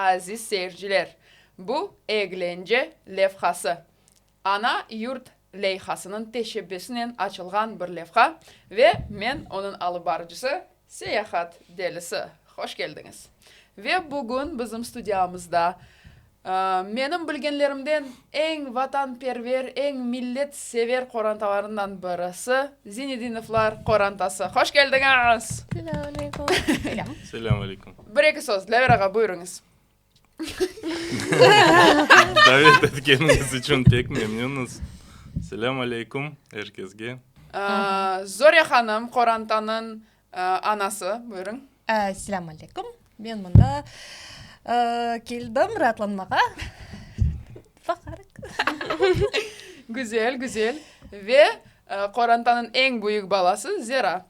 aziz seyirciler! Bu Eglence levhası, Ana yurt leyhasınıñ teşebbüsinen açılğan bir levha ve men onıñ alıp barıcısı, Seyahat delisi. Hoş keldiñiz! Ve bugün bizim studiyamızda menim bilgenlerimden eñ vatanperver, eñ milletsever qorantalarından birisi, Zinedinovlar qorantası. Hoş keldiñiz! Selâm aleyküm! Selâm! Selâm aleyküm! Bir-eki söz, Dilâver ağa, buyurıñız. Davet etkeniñiz içün pek memnünmiz. Selâm aleyküm er kesge. Zore hanım, qorantanıñ anası, buyurıñ. Selâm aleyküm. Men mında keldim raatlanmağa. Baqarıq. Güzel, güzel. Ve qorantanıñ eñ büyük balası Zera.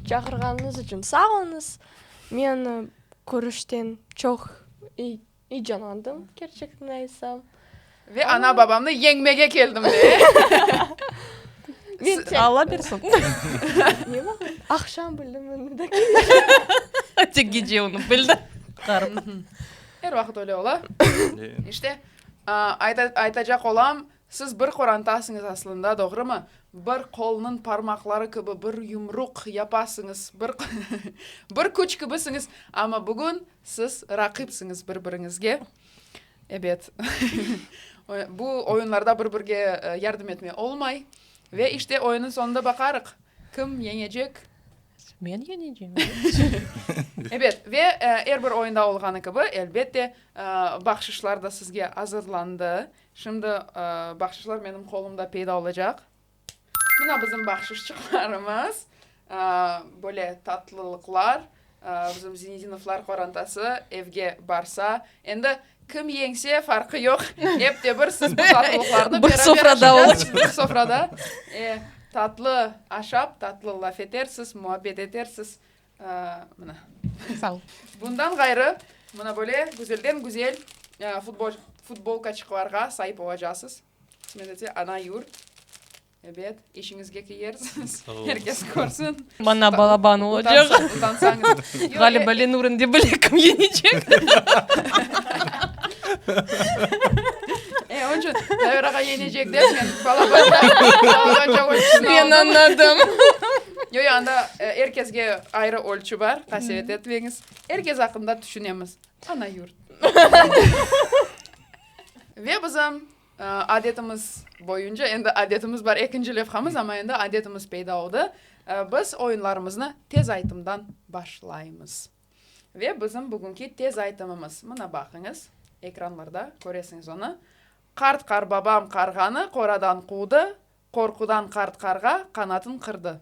Çağırğanıñız içün sağ oluñız. Men Körüşten çoq eyecanlandım, kerçekten aytsam. Ve ana-babamnı yeñmege keldim, de. Alla bersin. Ne vaqıt? Aqşam bildim men de. Tek gece onı bildi. Qarım. Er vaqıt öyle ola. İşte, aytacaq olam, Siz bir qorantasıñız aslında, doğrumı? Bir qolnıñ parmaqları kibi bir yumruq yapasıñız, bir bir küç kibisiñiz, amma bugün siz raqipsiñiz bir-biriñizge. Ebet, bu oyunlarda bir-birge yardım etme olmay. Ve işte oyunnıñ soñunda baqarıq, kim yeñecek. Men yeñecem. Ebet, ve er bir oyunda olğanı kibi, elbette, bahşışlar da sizge azırlandı. Şimdi bahşışlar menim qolumda peyda olacaq. Mına bizim bahşışçıqlarımız, böyle tatlılıqlar. Bizim Zinedinovlar qorantası evge barsa, endi kim yeñse, farqı yoq, ep de bir siz bu tatlılıqlarnı Bir sofrada olacaq. Bir sofrada tatlı aşap, tatlı laf etersiz, muabbet etersiz. Mına. Sağ ol. Bundan ğayrı, mına böyle güzelden-güzel futbol, futbolkaçıqlarğa saip olacaqsız. Qısmet etse, ana yurt. Ebet, işiñizge kiyersiñiz. Er kes körsin. Bana balaban olacaq. Utansañız. Ğaliba Lenur endi bile kim yeñecek. E, onıñ içün Zaver ağa yeñecek dep men balabanca, balabanca ölçüsini Men aldım. añladım. Yoq, yoq, anda er kesge ayrı ölçü bar, qasevet etmeñiz. Er kes aqqında tüşünemiz. Ana yurt. Ve bizim adetimiz boyunca, endi adetimiz bar, ekinci levhamız, amma endi adetimiz peyda oldı, biz oyunlarımıznı tez aytımdan başlaymız. Ve bizim bugünki tez aytımımız, mına baqıñız, ekranlarda köresiñiz onı, Qart qarbabam qarğanı qoradan quvdı, qorqudan qart qarğa qanatın qırdı.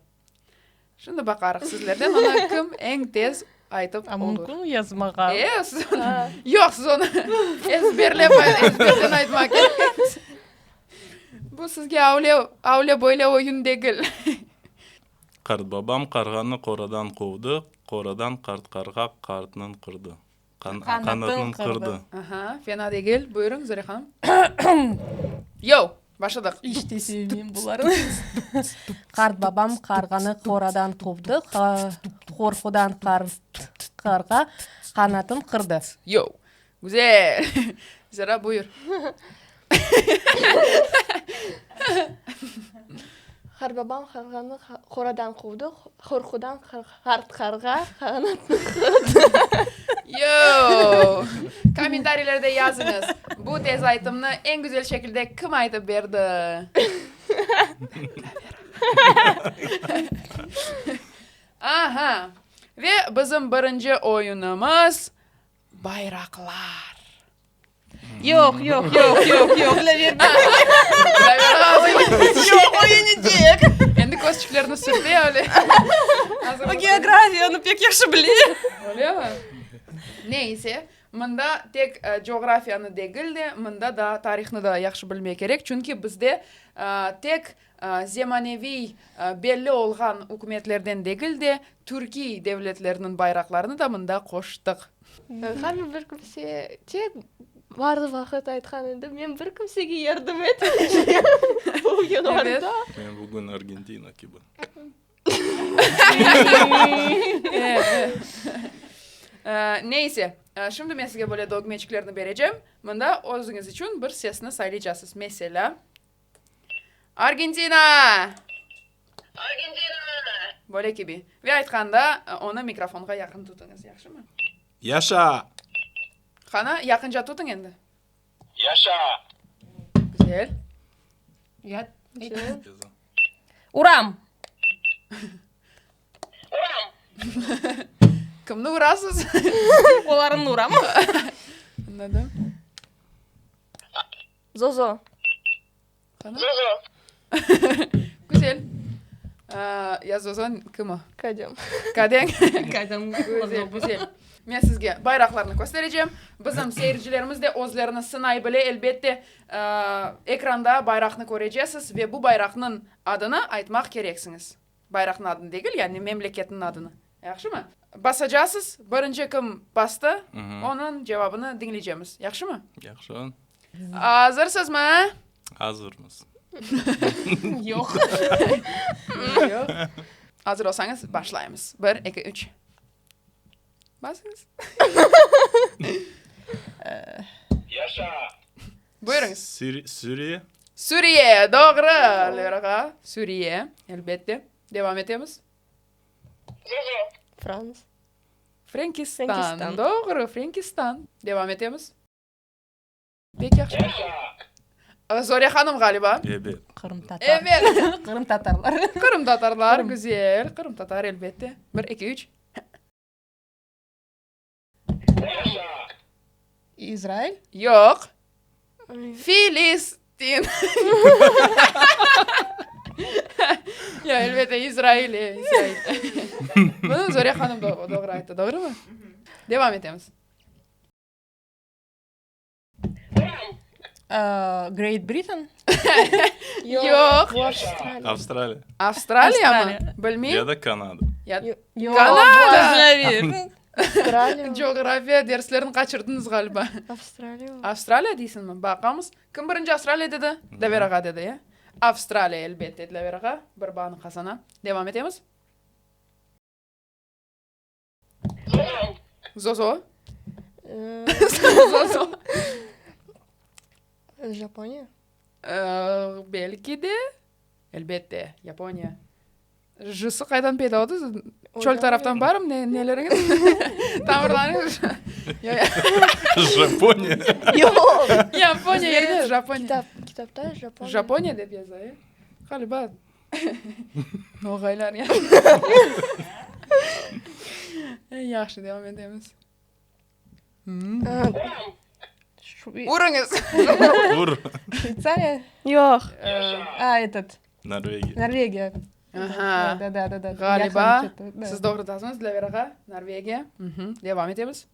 Şimdi baqarıq sizlerden onı kim eñ tez aytıp A olur. mümkün yazmağa? E, siz onı, yoq, siz onı ezberlep, ezberden aytmaq kereksiñiz. Bu sizge avle, avle böyle oyun degil. Qartbabam qarğanı qoradan quvdı, qoradan qart qarğa qartnıñ qırdı. Qanatın qırdı. Aha, fena degil. Buyurıñ, Zöre hanım. Yo, başladıq. İç te sevmeyim bularnı. Qartbabam qarğanı qoradan quvdı, qorqudan qart qarğa qanatın qırdı. Yo, güzel. Zöre, buyur. Qartbabam qarğanı qoradan quvdı, qorqudan qart qarğa qanatını qırdı. Yo! Kommentariylerde yazıñız, bu tez aytımnı eñ güzel şekilde kim aytıp berdi? Aha! Ve bizim birinci oyunımız, Bayraqlar. Yoq, yoq, yoq, yoq, yoq. Yoq, o yenecek. Endi közçüklerini sürte öyle. O geografiyanı pek yahşı bile. Öylemi? Neyse, mında tek coğrafiyanı degil de, mında da tarihnı da yahşı bilmek kerek, çünki bizde tek zemaneviy belli olğan ükümetlerden degil de, türkiy devletlerniñ bayraqlarını da mında qoştıq. Ğaliba bir kimse tek bazı vaqıt aytqan edi, men bir kimsege yardım etmeycem bu oyunlarda. Men bugün Argentina kibi. Neyse, şimdi men sizge böyle dögmeçiklerni berecem. Mında özüñiz içün bir sesni saylaycasız. Meselâ, Argentina! Argentina! Böyle kibi. Ve aytqanda, onı mikrofonğa yaqın tutıñız, yahşımı? Yaşa! Qana, yaqınca tutıñ endi. Yaşa! Güzel. Uram! Uram! Kimni urasız? Olarnı uram. Anladım. Zozo. Qana? Zozo. Güzel. Ya Zozo kim o? Kadem. Kadem. Kadem. Güzel, güzel. Men sizge bayraqlarnı kösterecem. Bizim seyircilerimiz de özlerini sınay bile, elbette, ekranda bayraqnı körecesiz ve bu bayraqnıñ adını aytmaq kereksiñiz. Bayraqnıñ adını degil, yani memleketniñ adını. Yahşımı? Basacasız, birinci kim bastı, onıñ cevabını diñleycemiz. Yahşımı? Yahşı. Azırsızmı? Azırmız. Yoq. Yoq. Azır olsañız, başlaymız. Bir, eki, üç. Basıñız. Yaşa! Buyurıñız. Suriye. Suriye, doğru, Lera ağa. Suriye, elbette. Devam etemiz. Frans. Frenkistan. Frenkistan. Doğru, Frenkistan. Devam etemiz. Pek yahşı. Zore hanım ğaliba. Ebet. Qırımtatar. Evet. Qırımtatarlar. Qırımtatarlar, güzel. Qırımtatar, elbette. Bir, eki, üç. İsrail? Yoq. Filistin. Ya, elbette, İsrail, e, İsrail. Bunı Zore hanım doğru ayttı, doğrumı? Devam etemiz. Great Britain? Yoq. Avstraliya. Avstraliya. Avstraliyamı? Bilmeyim. Ya da Kanada. Yoq. Kanada. Avstraliya. Coğrafiya derslerini qaçırdıñız ğaliba. Avstraliya. Avstraliya deysiñmi? Baqamız. Kim birinci Avstraliya dedi? Dlaver ağa dedi, ya? Avstraliya, elbette, Dlaver ağa. Bir baanı qazana. Devam etemiz. Zozo. Zozo. Japoniya? Belki de. Elbette, Yaponiya. J-sı qaydan peyda oldı? Çöl taraftan barmı ne, neleriñiz? Tamırlarıñız? Japoniya. Yoq. Yaponiya yerine Japoniya. Kitap, kitapta Japoniya. Japoniya dep yaza, e? Ğaliba. Noğaylar ya. Yahşı, devam etemiz. Urıñız. Ur. Şveytsariya? Yoq. A, etot. Norvegiya. Norvegiya. Aha. Da, da, da, da. Ğaliba, siz doğru tasıñız, Dilâver ağa. Norvegiya. Devam etemiz.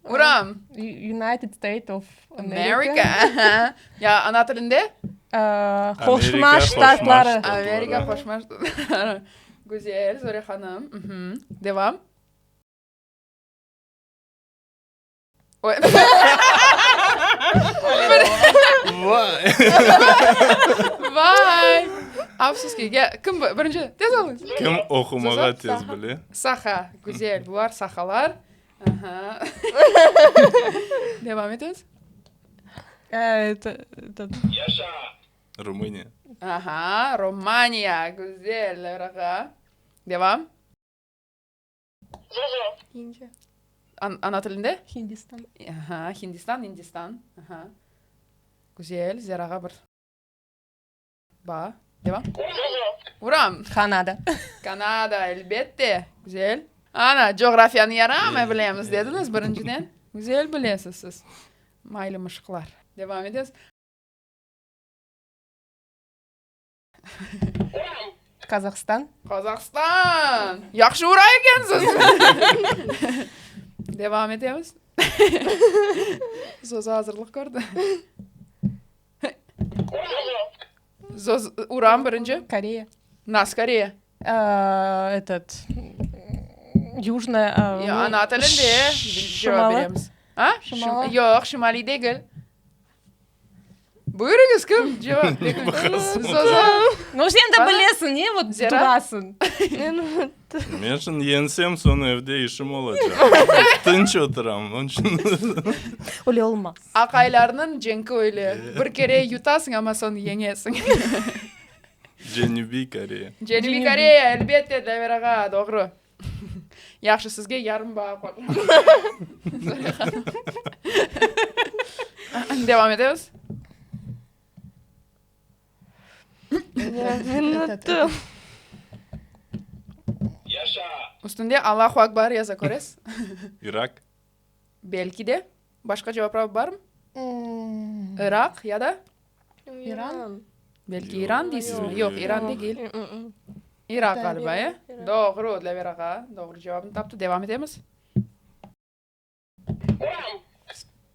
Uram! United State of America. Ya ana tilinde? Qoşma Ştatları. Amerika Qoşma Ştatları. Güzel, Zore hanım. Devam. Vay! Vay! Afsus ki, kim birinci? Tez oluñ. Kim oqumağa tez bile? Saha, güzel, bular sahalar. Aha. Devam etemiz. Yaşa! Rumıniya. Aha, Romaniya, güzel, ağa. Devam. İndiya. Ana tilinde? Hindistan. Aha, Hindistan, İndistan. Aha. Güzel, Zerağa bir ba. Devam. Uram. Kanada. Kanada, elbette. Güzel. Ana, coğrafiyanı yaramay bilemiz, dediñiz birinciden. Güzel bilesiz siz. Maylı mışıqlar. Devam etemiz. Qazahstan. Qazahstan! Yahşı ura ekensiz! Devam etemiz. Zozo azırlıq kördi. Zozo, uram birinci. Koreya. Nas Koreya? Etot, Yujnaya. Ya, ana tilinde cevap beremiz. A? Şimalı. Yoq, şimaliy degil. Buyurıñız, kim? Cevap. Zozo. No sen de bilesiñ, ne vot Zera? turasıñ? Men unuttım. Men şimdi yeñsem, soñ evde işim olacaq. Tınç oturam, onıñ içün. Öyle olmaz. Aqaylarnıñ cenki öyle. Bir kere yutasıñ, amma soñ yeñesiñ. Cenübiy Koreya. Cenübiy Koreya, elbette, Dlâver ağa, doğru. Yahşı, sizge yarım baa qoyam. Zöre hanım. Devam etemiz. Men unuttım. Üstünde Allahu Akbar yaza, köresiz? Irak. Belki de. Başqa cevaplar barmı? Iraq ya da? İran. Belki İran deysizmi? Yoq, İran degil. İraq ğaliba, e? Doğru, Dlâver ağa, doğru cevapnı taptı. Devam etemiz.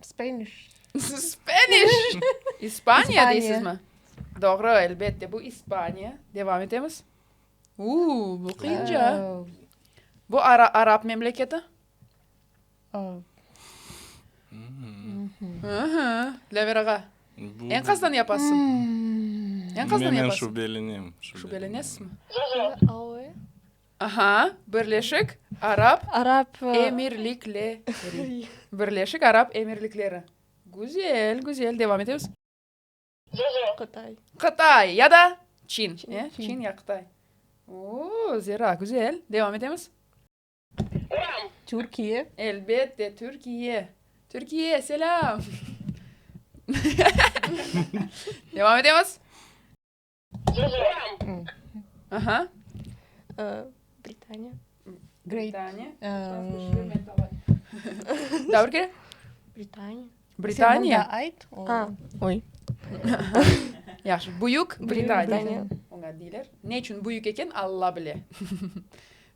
Spanish. Spanish! İspaniya deysizmi? Doğru, elbette, bu İspaniya. Devam etemiz. Uuu, bu qıyınca. Bu arap memleketi. Dlâver ağa, eñ qazdan yapasıñ. Eñ qazdan Men yapasıñ. şübelenem. Şübelenesizmi? Aha, Birleşik Arap Arap Emirlikleri. Birleşik Arap Emirlikleri. Güzel, güzel. Devam etemiz. Qıtay. Qıtay ya da Çin. Çin ya Qıtay. Oo, Zera, güzel. Devam etemiz. Türkiye. Elbette, Türkiye. Türkiye, selâm! Devam etemiz. Aha. Britaniya. Britaniya. Daa bir kere. Britaniya. Britaniya. Sen ayt. A, oy. Yahşı. Büyük Britaniya. Britaniya. Oña deyler. Ne içün büyük eken, Alla bile.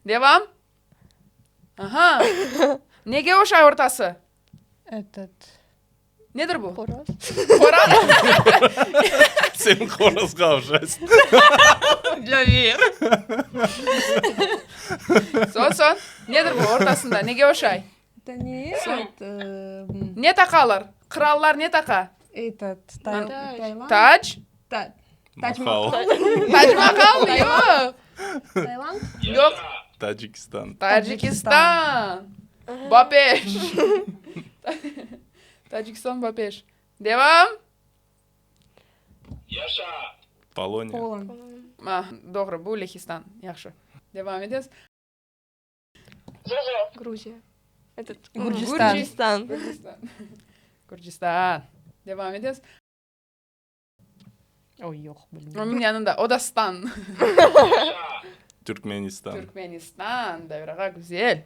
Devam. Aha. Nege oşay ortası? Etot. Nedir bu? Horaz. Horaz. Sen horazğa oşaysıñ. Dlâver. Soñ, soñ. Nedir bu ortasında? Nege oşay? Eto ne etot? Ne taqalar? Qırallar ne taqa? Etot. Tac. Tac. Tac Mahal. Tac Mahal, yoq. Tailand? Yoq. Tacikistan. Tacikistan. Bapeş. Tacikistan Bapeş. Devam. Poloniya. Poland. Ah, doğru, bu Lehistan. Yahşı. Devam etemiz. Gruziya. Этот, Gürcistan. Gürcistan. Gürcistan. Gürcistan. Devam etemiz. Oy, yoq, bilmeyim. Onıñ yanında, o da stan. Türkmenistan. Türkmenistan, Davir ağa, güzel.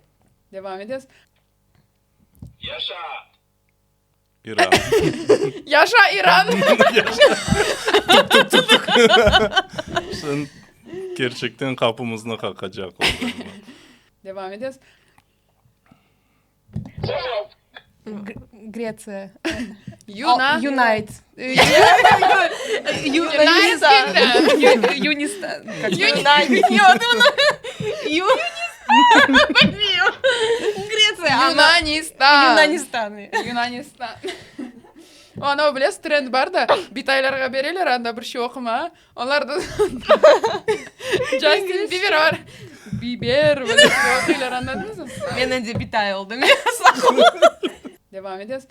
Devam etemiz. İran. Yaşa İran! Sen kerçekten qapımıznı qaqacaq oldıñ. Devam etemiz. Gretsiya. Yuna. United. Yunanistan. Yunistan. Gretsiya. Yunanistan. Yunanistan. Yunanistan. Anavı bilesiz, trend bar da, bitaylarğa bereler anda bir şey oquma, olar da Justin Bieber bar, Biber, böyle şey oquylar, añladıñızmı? Men endi bitay oldım. Devam etemiz.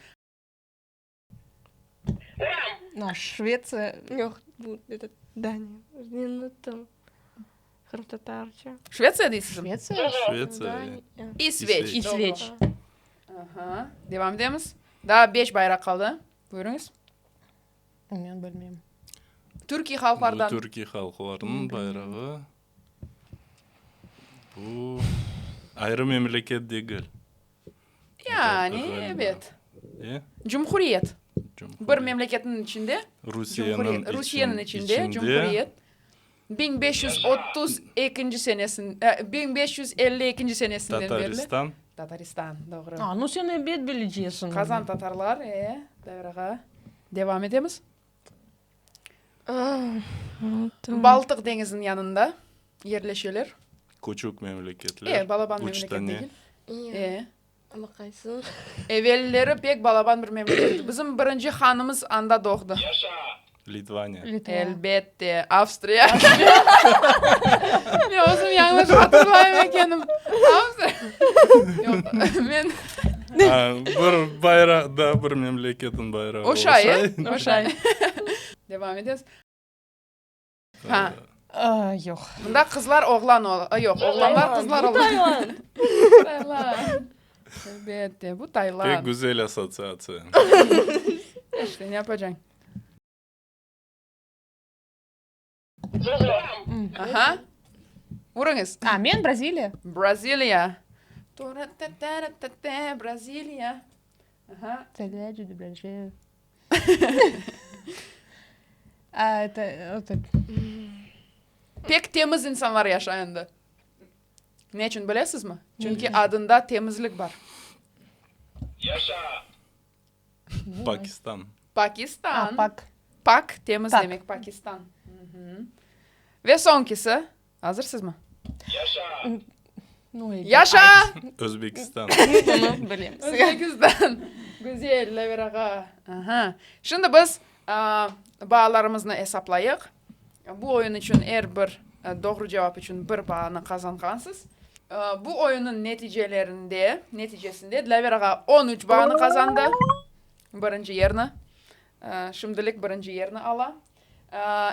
Na, Şvetsiya. Yoq, bu, этот, Daniya. Men unuttım. Qırımtatarca. Şvetsiya deysizmi? Şvetsiya? Şvetsiya. Daniya. İsveç. İsveç. Aha. Devam etemiz. Daa beş bayraq qaldı. Buyurıñız. Men bilmeyim. Türkiy halqlardan. Bu türkiy halqlarnıñ bayrağı. Bu ayrı memleket degil. Yani, ebet. E? Cumhuriyet. Bir memleketniñ içinde. Rusiyeniñ Rusiyeniñ içinde cumhuriyet. 1530 ekinci senesin, 1552 senesinden berli. Tataristan. Tataristan, doğru. A, nu sen ebet bilecesiñ. Qazan tatarlar, e, Davir ağa. Devam etemiz. Baltıq deñiziniñ yanında yerleşeler. Küçük memleketler. E, balaban Üç memleket tane. degil. E. Amma qaysın? Evelleri pek balaban bir memleket. Bizim birinci hanımız anda doğdı. Litvaniya. Litva. Elbette, Avstriya. Men özüm yañlış hatırlayım ekenim. Avstriya. Yoq, men. Bir bayraq da, bir memleketniñ bayrağı oşay. Oşay, oşay. Devam etemiz. Ha. Yoq. Mında qızlar oğlan ola, yoq, oğlanlar qızlar ola. Bu Tayland. Tayland. Elbette, bu Tayland. Pek güzel assotsiatsiya. İşte, ne yapacañ? Aha. Urıñız. A, men Braziliya. Braziliya. Braziliya. Aha. A, eto, eto. Pek temiz insanlar yaşay anda. Ne içün bilesizmi? Çünki adında temizlik bar. Yaşa! Pakistan. Pakistan. A, pak. Pak, temiz Pak. demek, Pakistan. Ve soñkisi. Azırsızmı? Yaşa! Yaşa! Özbekistan. Bunı bilemiz. Özbekistan. Güzel, Laver ağa. Aha. Şimdi biz baalarımıznı esaplayıq. Bu oyun içün er bir doğru cevap içün bir baanı qazanğansız. Bu oyunnıñ neticelerinde, neticesinde Dlâver ağa on üç baanı qazandı, birinci yerni, şimdilik birinci yerni ala.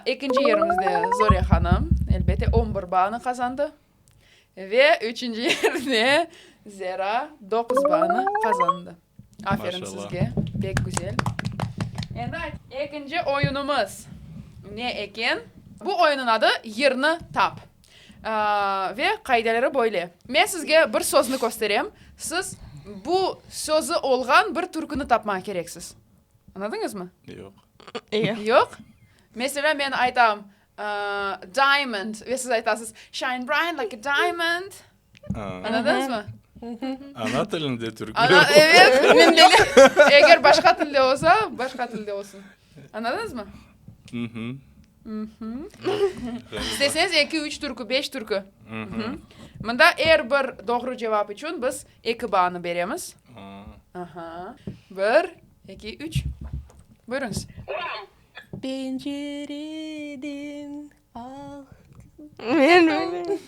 Ekinci yerimizde Zore hanım, elbette, on bir baanı qazandı. Ve üçünci yerde Zera doquz baanı qazandı. Aferin Maşallah. sizge, pek güzel. Endi ekinci oyunımız ne eken? Bu oyunıñ adı Yırnı tap. Ve qaideleri böyle. Men sizge bir sözni kösterem, siz bu sözü olğan bir türküni tapmağa kereksiz. Añladıñızmı? Yoq. Yoq? Meselâ, men aytam, Diamond, ve siz aytasız, Shine bright like a diamond. Añladıñızmı? Ana tilinde türküler. Ana, evet. Men bilem. Eger başqa tilde olsa, başqa tilde olsun. Añladıñızmı? Mhm. Mhm. İsteseñiz eki, üç türkü, beş türkü. Mında er bir doğru cevap içün biz eki baanı beremiz. Aha. Bir, eki, üç. Buyurıñız. Pencereden ah. Men bilmeyim.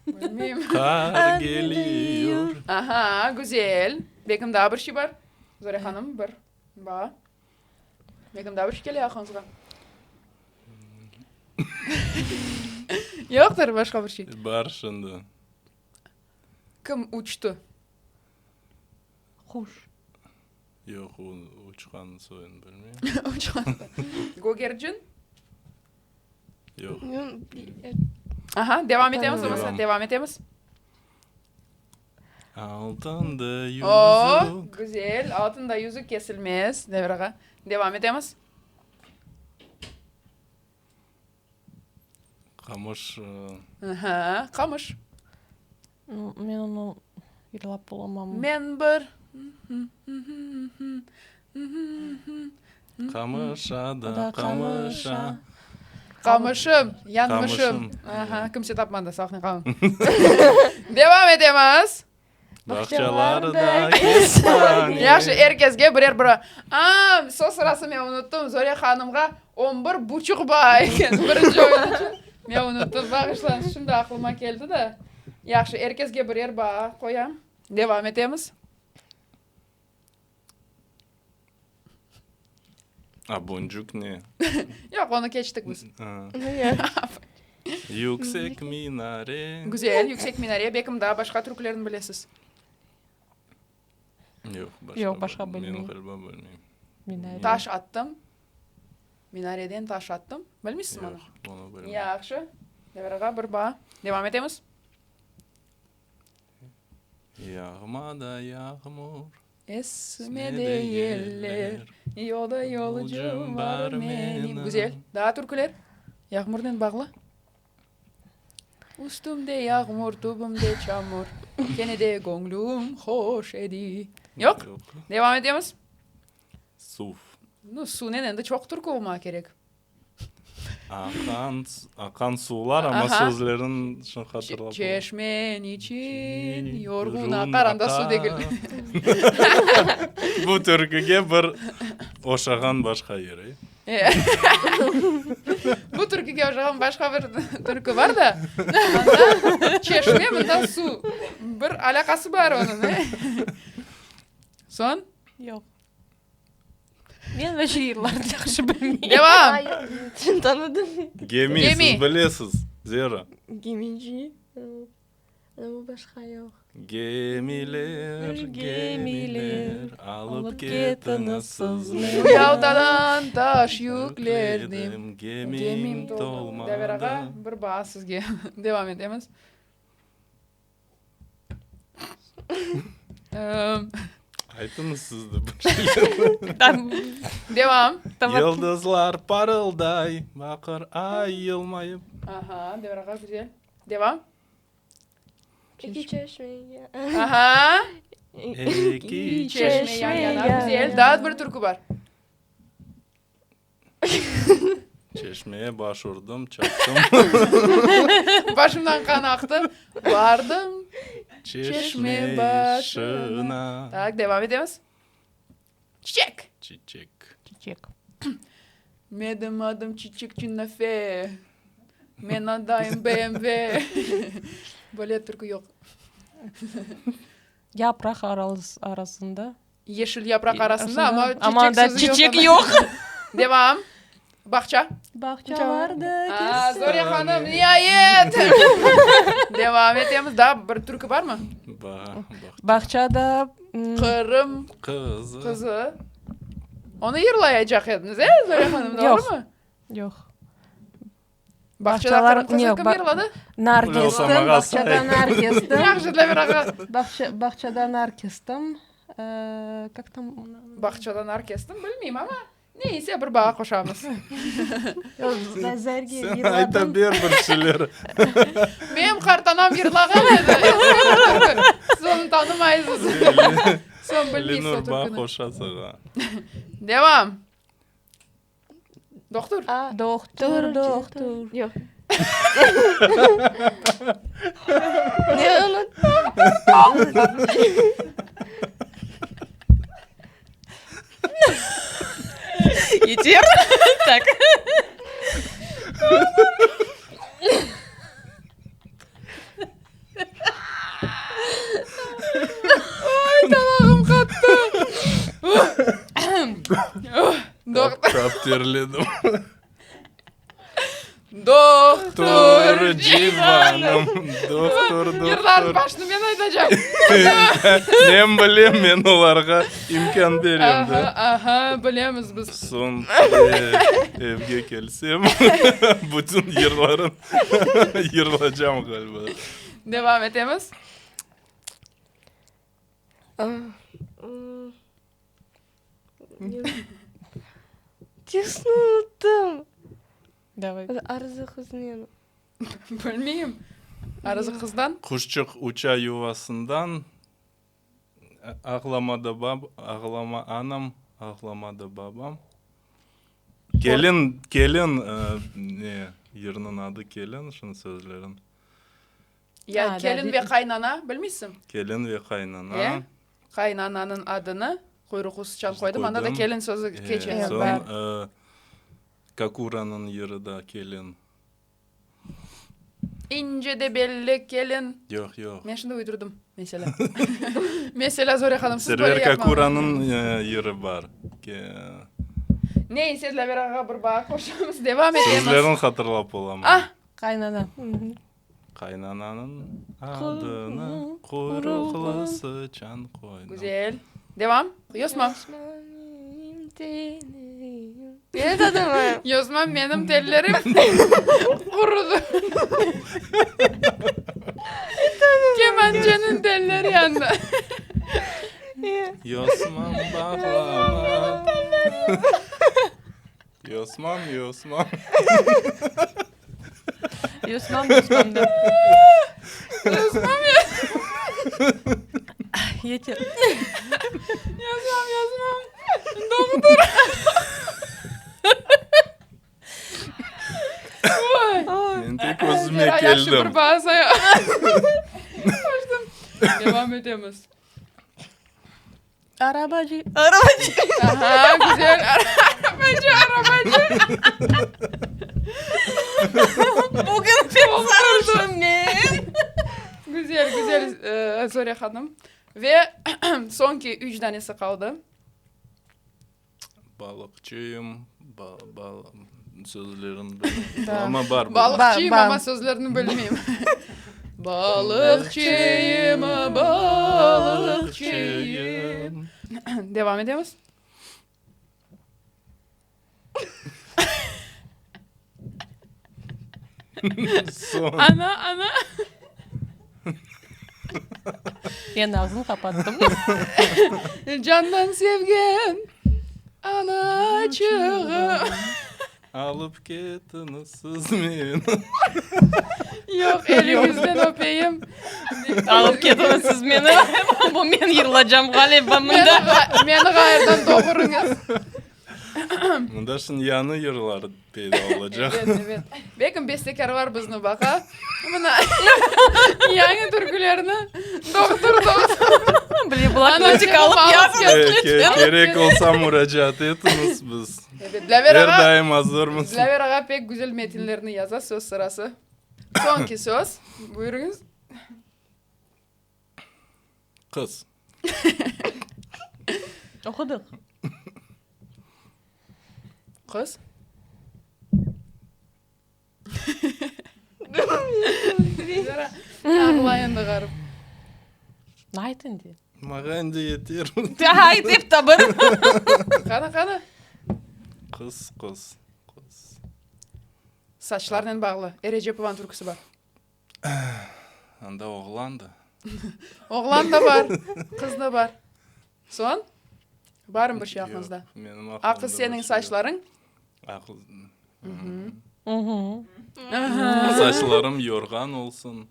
Bilmeyim. Qar geliyor. Aha, güzel. Belkim daa bir şey bar? Zore hanım, bir baa. Belkim daa bir şey kele aqlıñızğa? Yoqtır başqa bir şey? Bar şimdi. Kim uçtı? Quş. Yoq, o uçqan soyun bilmeyim. Uçqan. Gögercin? Yoq. Aha, devam etemiz olmasa, Devam. devam etemiz. Altında yüzük. O, güzel, altında yüzük kesilmez, Devir ağa. Devam etemiz. Qamış. Aha, qamış. Men onı yırlap olamam. Men bir. Qamışa da qamışa. Qamışım, yanmışım. Aha, kimse tapmadı, saqın qalın. Devam etemiz. Bağçalarda kestane. Yahşı, er kesge birer bir. A, söz sırası men unuttım, Zore hanımğa on bir buçuq baa eken birinci oyun içün. Men unuttım, bağışlañız, şimdi aqlıma keldi de. Yahşı, er kesge birer baa qoyam. Devam etemiz. A boncuk ne? Yoq, onı keçtik biz. Yüksek minare. Güzel, yüksek minare. Belkim daa başqa türkülerni bilesiz. Yoq, başqa, Yoq, başqa bilmeyim. Men ğaliba bilmeyim. Minare. Taş attım. Minareden taş attım. Bilmeysizmi onı? Yoq, onı bilmeyim. Yahşı. Devir ağa, bir baa. Devam etemiz. Yağma da yağmur. Esme de yeller, Yolda yolcum bar menim. Güzel. Daa türküler? Yağmurnen bağlı? Üstümde yağmur, tübümde çamur, Kene de göñlüm hoş edi. Yoq? Devam etemiz. Suv. Nu, suvnen endi çoq türkü olmağa kerek. Aqan, aqan suvlar, amma Aha. sözlerin şun hatırlap olamam. Çeşmen için yorğun aqar, anda suv degil. Bu türküge bir oşağan başqa yır, ey? Bu türküge oşağan başqa bir türkü bar da, anda çeşme, mında suv. Bir alâqası bar onıñ, e? Soñ? Yoq. Men vaşe yırlarnı yahşı bilmeyim. Devam! Şimdi tanıdım. Gemi, Gemi. siz bilesiz, Zera. Gemici. Ama başqa yoq. Gemiler, gemiler, alıp ketiñiz sizni. Yaltadan taş yükledim, Gemim gemim tolmadı. tolmadı. Daver ağa, bir baa sizge. Devam etemiz. Aytıñız siz de bir şeyler. Devam. Yıldızlar parılday, baqır ay yılmayıp. Aha, Devra ağa, güzel. Devam. Eki çeşmege. Aha. Eki Çeşme yan yana. Güzel. Daa bir türkü bar. Çeşmeye baş urdım, çaptım. Başımdan qan aqtı. Bardım. Çeşme başına. Tak, devam etemiz. Çiçek. Çiçek. Çiçek. Menim adım Çiçekçi Nafe. Men adayım BMW. Böyle türkü yoq. Yapraq arasında. Yeşil yapraq arasında, amma çiçek Amma da sözü yoq. çiçek yoq. Devam. Bağça. Bağçalarda Aa, Zorya hanım, niayet! Devam etemiz. Daa bir türkü barmı? Ba, Bağçada Qırım qızı. qızı. Onı yırlayacaq ediñiz, e, Zorya hanım, doğrumı? Yoq. Bağçada Bağçalar- Qırım qızı ne, kim ba- yırladı? Nar Öyle kestim, olsa bağçada nar kestim. Yahşı, Dilâver ağa. Bağça, bağçada nar kestim. Ee, kak tam? Bağçada nar kestim, bilmeyim, amma neyse bir bağa qoşamız. Yoq, Zerge Sen yırladım. ayta ber bir şeyler. Menim qartanam yırlağan edi. Siz onı tanımaysız. Soñ bilmeysiz o Lenur bağ türküni. qoşa saña. Devam. Dohtur. Dohtur, dohtur. Yoq. Ne unuttım? Yeter. Tak. Ay, tamağım qattı. Dohtur. Tap terledim. Dohtur. Civanım. Dohtur, dohtur. Yırlarnıñ başını men aytacağım. Men bilem, men olarğa imkân berem de. Aha, aha, bilemiz biz. Soñ evge kelsem, bütün yırların yırlacam ğaliba. Devam etemiz. Tekstni unuttım. Davay. Arzı qıznen. Bilmeyim. Arzı qızdan? Quşçıq uça yuvasından, Ağlama da bab, ağlama anam, ağlama da babam. Kelin, kelin, ne, yırnıñ adı Kelin, şunıñ sözlerin. Ya kelin ve qaynana, bilmeysiñ? Kelin ve qaynana. E, qaynananıñ adını quyruqlı sıçan qoydım, anda da kelin sözü keçe. Soñ Kakuranıñ yırı da Kelin. İnce de belli kelin. Yoq, yoq. Men şimdi uydurdım, meselâ. Meselâ, Zore hanım, siz böyle Server yapmañız. Kakuranıñ yırı bar. Neyse, Dilâver ağa, bir baa qoşamız, devam etemiz. Sözlerini hatırlap olamam. Ah! Qaynana. Qaynananıñ adını quyruqlı sıçan qoydım. Güzel. Devam. Yosma. Yosma, menim tellerim qurudı. Kemanceniñ telleri yandı. Yosmam bağlama. Yosmam, yosmam. Yosmam, yosmam da. Yosmam, Yeter. Yosmam, yosmam. Doqtur. Yahşı Keldim. bir baa saya. Qoştım. Devam etemiz. Arabacı, arabacı. Aha, güzel. Arabacı, arabacı. Bugün pek sarhoşum men. Güzel, güzel, e, Zore hanım. Ve soñki üç danesi qaldı. Balıqçıyım, ba, ba, sözlerini bilmeyim. Amma bar. Balıqçıyım, Ba- ba- amma sözlerini bilmeyim. Balıqçıyım, balıqçıyım. Devam etemiz. Soñ. Ana, ana. Men ağzını qapattım. Candan sevgen anaçığım. Alıp ketiñiz siz meni. Yoq, eliñizden öpeyim. Alıp ketiñiz siz meni. Bu men yırlacam ğaliba mında. Meni ğayırdan doğurıñız. Mında şimdi yañı yırlar peyda olacaq. Evet, evet. Belkim bestekârlar bizni baqa. Mına yañı türkülerni doğdur-doğdur. Bile bloknotик alıp yazıñız lütfen. Kerek olsa muracaat etiñiz, biz Evet, Dilâver er ağa, daim azırmız. Dilâver ağa pek güzel metinlerni yaza, söz sırası. Soñki söz, buyurıñız. Qız. Oqudıq. Qız. Ağlay endi ğarip. Ayt endi. Maña endi yeter. Ayt ep tabır. Qani, qani. Qız, qız, qız. Saçlarnen bağlı. Erecepovanıñ türküsi bar. Anda oğlan da. Oğlan da bar, qız da bar. Soñ? Barmı bir şey aqlıñızda? Yoq, menim aqlımda A qız bir seniñ şey yoq. saçlarıñ? Aqıl. Saçlarım yorğan olsun.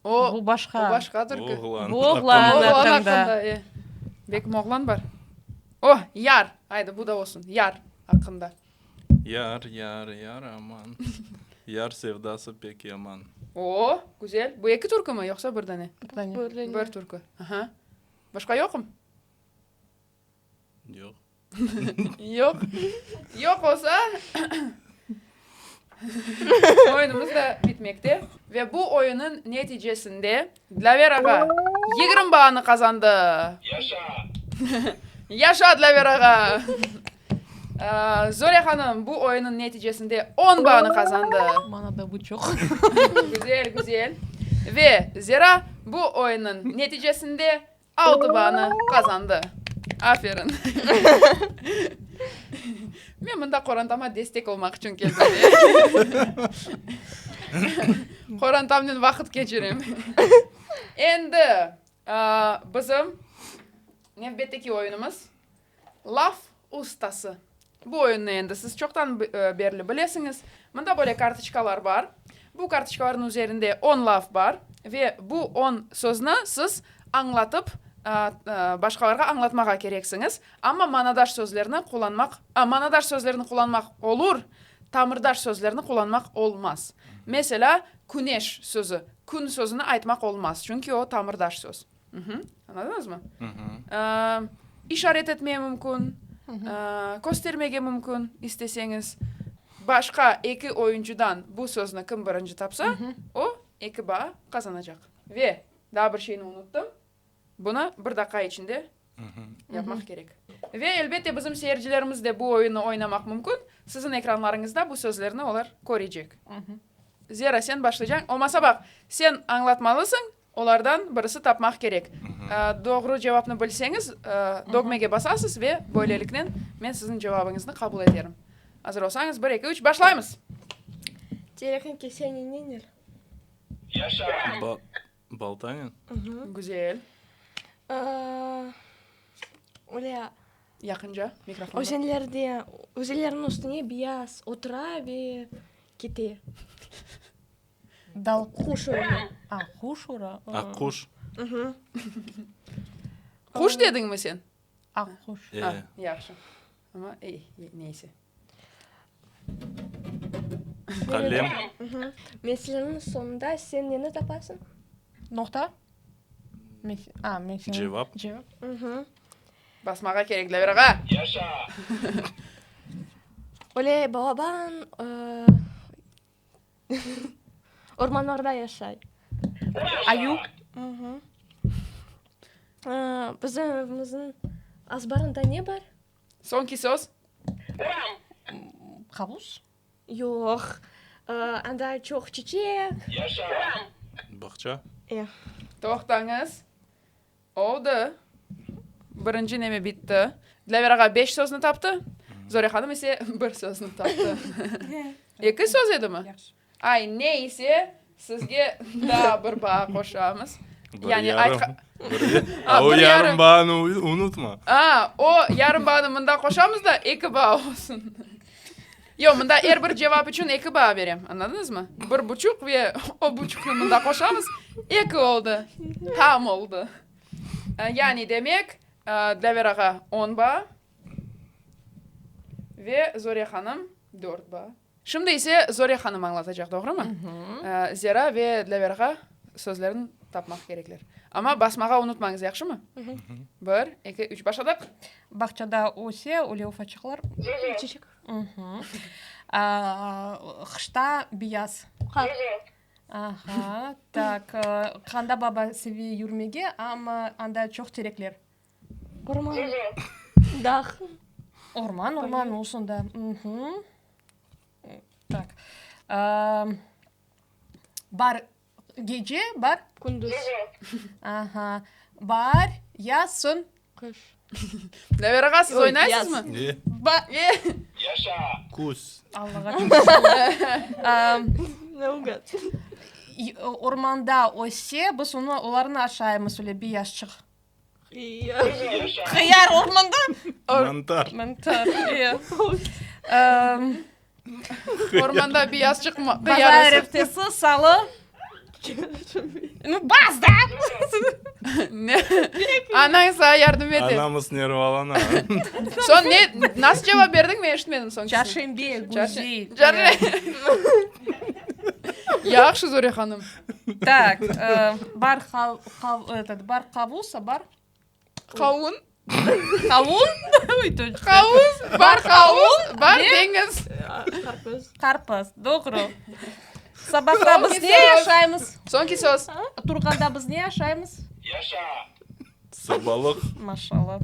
O, Bu başqa. o başqa türkü. Oğlan. Bu oğlan. aqqında. Oğlan aqqında. aqqında, e. Belkim oğlan bar. O, yar. Aydı, bu da olsun. Yar aqqında. Yar, yar, yar aman. Yar sevdası pek yaman. O, güzel. Bu eki türkümi, yoqsa bir dane? Bir dane. Bir dane. Bir türkü. Aha. Başqa yoqmı? Yoq. Yoq. Yoq olsa, oyunumız da bitmekte. Ve bu oyunıñ neticesinde Dlâver ağa 20 baanı qazandı. Yaşa! Yaşa, Dlâver ağa! Zöre hanım bu oyunıñ neticesinde on baanı qazandı. Maña da bu çoq. Güzel, güzel. Ve Zera bu oyunıñ neticesinde altı baanı qazandı. Aferin. Men mında qorantama destek olmaq içün keldim. Qorantamnen vaqıt keçirem. Endi bizim nevbetteki oyunımız Laf ustası. Bu oyunnı endi siz çoqtan berli bilesiñiz. Mında böyle kartoçkalar bar. Bu kartoçkalarnıñ üzerinde on laf bar ve bu on sözni siz añlatıp, başqalarğa añlatmağa kereksiñiz. Amma manadaş sözlerni qullanmaq, manadaş sözlerni qullanmaq olur, tamırdaş sözlerni qullanmaq olmaz. Meselâ, küneş sözü, kün sözüni aytmaq olmaz, çünki o tamırdaş söz. Añladıñızmı? İşaret etmeye mümkün, köstermege mümkün, isteseñiz. Başqa eki oyuncıdan bu sözni kim birinci tapsa, o, eki baa qazanacaq. Ve daa bir şeyni unuttım, bunı bir daqqa içinde yapmaq kerek. Ve, elbette, bizim seyircilerimiz de bu oyunnı oynamaq mümkün. Siziñ ekranlarıñızda bu sözlerni olar körecek. Zera, sen başlaycañ. Olmasa, baq, sen añlatmalısıñ, Olardan birisi tapmaq kerek. Doğru cevapnı bilseñiz, dögmege basasız ve böyleliknen men siziñ cevabıñıznı qabul eterim. Azır olsañız, bir, eki, üç, başlaymız! Terekni kese ne nenir? Yaşa! Baltanen? Güzel. Öyle. Yaqınca mikrofonğa. Özenlerde, özenlerniñ üstüne beyaz otura ve kete. Dal. Quş ura. A, quş ura. Aqquş. Quş dediñmi sen? Aqquş. E. A, yahşı. Amma, ey, neyse. Qalem. Meseleniñ soñunda sen neni tapasıñ? Noqta. A, mesele. Cevap. Cevap. Basmağa kerek, Dlâver ağa. Yaşa! Öyle balaban ormanlarda yaşay. Ayuv. Bizim evimizniñ azbarında ne bar? Soñki söz. Qavuz? Yoq. Anda çoq çiçek. Yaşa! Bağça? E. Toqtañız. Oldı. Birinci neme bitti. Dilâver ağa beş sözni taptı. Zore hanım ise bir sözni taptı. Eki söz edimi? Yahşı. Ay, ne ise, sizge daa bir baa qoşamız. Bir Yani yarım. aytqa- Bir A, o bir yarım yarım. baanı unutma. A, o yarım baanı mında qoşamız da, eki baa olsun. Yoq, mında er bir cevap içün eki baa berem, añladıñızmı? Bir buçuq ve o buçuqnı mında qoşamız, eki oldı, tam oldı. Yani, demek, Dlâver ağa on baa ve Zore hanım dört baa. Şimdi ise Zore hanım añlatacaq, doğrumı? Zera ve Dlâver ağa sözlerini tapmaq kerekler. Amma basmağa unutmañız, yahşımı? Bir, eki, üç, başladıq! Bağçada öse, öyle ufaçıqlar. Çiçek. Qışta beyaz. Qar. Aha, tak, qanda baba seve yürmege, amma anda çoq terekler. Orman. Dağ. Orman, orman olsun da. Tak. Bar gece, bar? Kündüz. Aha. Baar, yaz, soñ? Qış. Dlâver ağa, siz oynaysızmı? E. Ba. E. Yaşa! Küz. Allağa çok şükür. Naugad. Ormanda öse, biz onı, olarnı aşaymız, öyle beyazçıq. Hıyar. Hıyar ormanda? Mantar. Mantar, e. Ormanda beyazçıq hıyar Bazar öse. ertesi, salı. Nu, bas da! Ne? Anañ saña yardım ete. Anamız nervalana. Soñ ne, nasıl cevap berdiñ, men eşitmedim soñkisini. Çarşenbe, güzel. Yahşı, Zore hanım. Tak, bar этот, bar qavus, a bar? Qavun. Qavun? Qavuz, bar qavun, bar deñiz. Qarpız. Qarpız, doğru. Sabahta biz ne aşaymız? Soñki söz. Turğanda biz ne aşaymız? Yaşa! Sabalıq. Maşallah.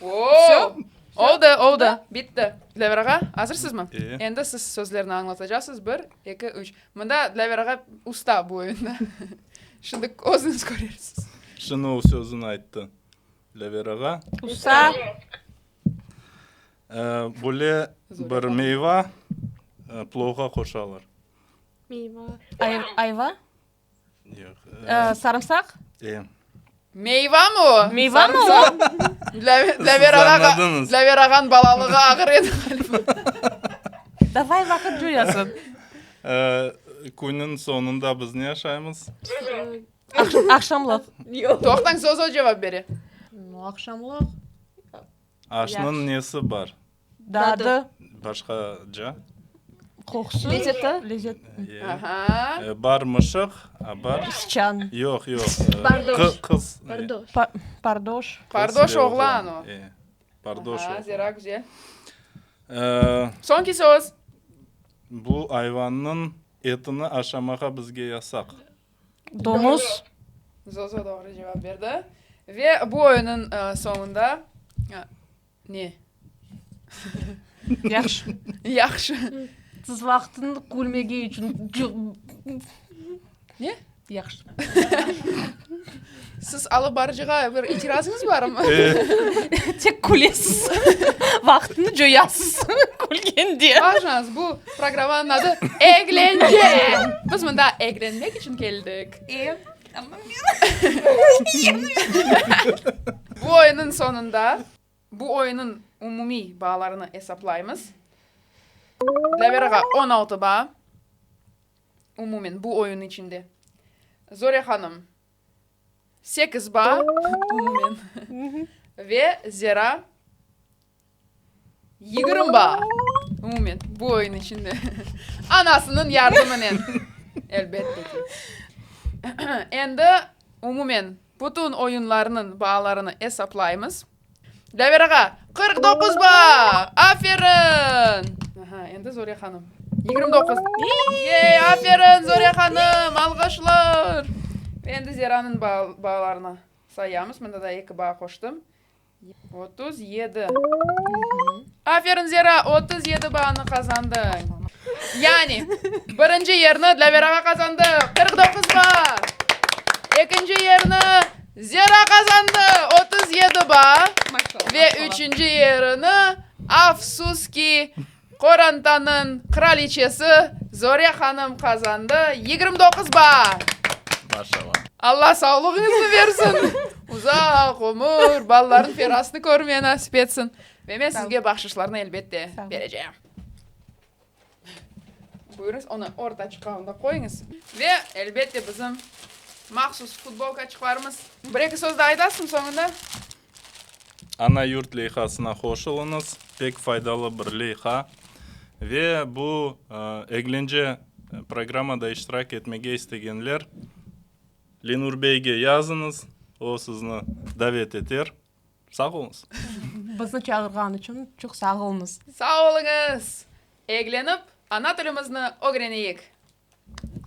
Vsё? Oldı, oldı, bitti. Dilâver ağa, azırsızmı? E. Endi siz sözlerni añlatacaqsız. Bir, eki, üç. Mında Dilâver ağa usta bu oyunda. Şimdi özüñiz körersiz. Şimdi o sözüni ayttı. Dilâver ağa. Usta. Böyle bir meyva plovğa qoşalar. Meyva. Ayva? Yoq. Sarımsaq? E. Meyvamı o? Meyvamı o? Dlâver ağa, Dlâver ağanıñ balalığı ağır edi ğaliba. Davay vaqıt coyasın. Künniñ soñunda biz ne aşaymız? Aqşamlıq. Toqtañ, Zozo cevap bere. Aqşamlıq. Aşnıñ nesi bar? Dadı. Başqaca? Qoqusı. Lezeti. Lezet. Aha. Bar mışıq, a bar. Sıçan. Yoq, yoq. Pardoş. Qız. Pardoş. Pardoş. Pardoş oğlan o. E, pardoş Aha, oğlan. Zera, güzel. Soñki söz. Bu ayvannıñ etini aşamağa bizge yasaq. Domuz. Zozo doğru cevap berdi. Ve bu oyunıñ soñunda ne? Yahşı. Yahşı. Siz vaqtını külmege içün. Ne? Yahşı. Siz alıp barıcığa bir itirazıñız barmı? Tek külesiz. Vaqtını coyasız külgende. Bağışlañız, bu programmanıñ adı Eglence. Biz mında eglenmek içün keldik. E, amma men. Bu oyunnıñ soñunda bu oyunnıñ umumiy baalarını esaplaymız. Dlâver ağa, 16 baa. Umumen, bu oyun içinde. Zore hanım, sekiz baa, umumen. Ve Zera, 20 baa. Umumen, bu oyun içinde. Anasınıñ yardımınen, elbette ki. Endi, umumen, bütün oyunlarnıñ baalarını esaplaymız. Dlâver ağa, 49 baa! Aferin! Aha, endi Zore hanım. 29. Yey, aferin, Zore hanım! Alğışlar! Endi Zeranıñ baalarını sayamız. Mında da eki baa qoştım. 37. Aferin, Zera, 37 baanı qazandıñ. Yani, birinci yerni Dlâver ağa qazandı, 49 baa. Ekinci yerni Zera qazandı, 37 baa. Ve üçünci yerini, afsus ki, qorantanıñ qıraliçesi Zore hanım qazandı, 29 baa. Maşallah. Alla sağlığıñıznı bersin, uzaq ömür, balalarnıñ ferasını körmeye nasip etsin. Ve men sizge bahşışlarnı elbette berecem. Buyurıñız, onı ortaçıqqa onda qoyıñız. Ve, elbette, bizim mahsus futbolkaçıqlarımız. Bir-eki söz daa aytasıñmı soñunda? Ana yurt leyhasına qoşulıñız, pek faydalı bir leyha. Ve bu eglence programmada iştirak etmege istegenler, Lenur beyge yazıñız, o sizni davet eter. Sağ oluñız. Bizni çağırğan içün çoq sağ oluñız. Sağ oluñız! Eglenip, ana tilimizni ögreneyik!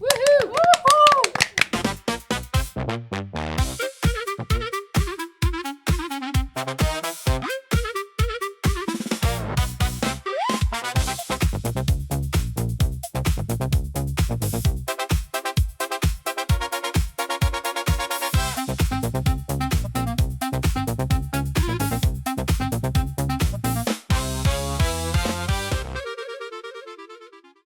Vuhu!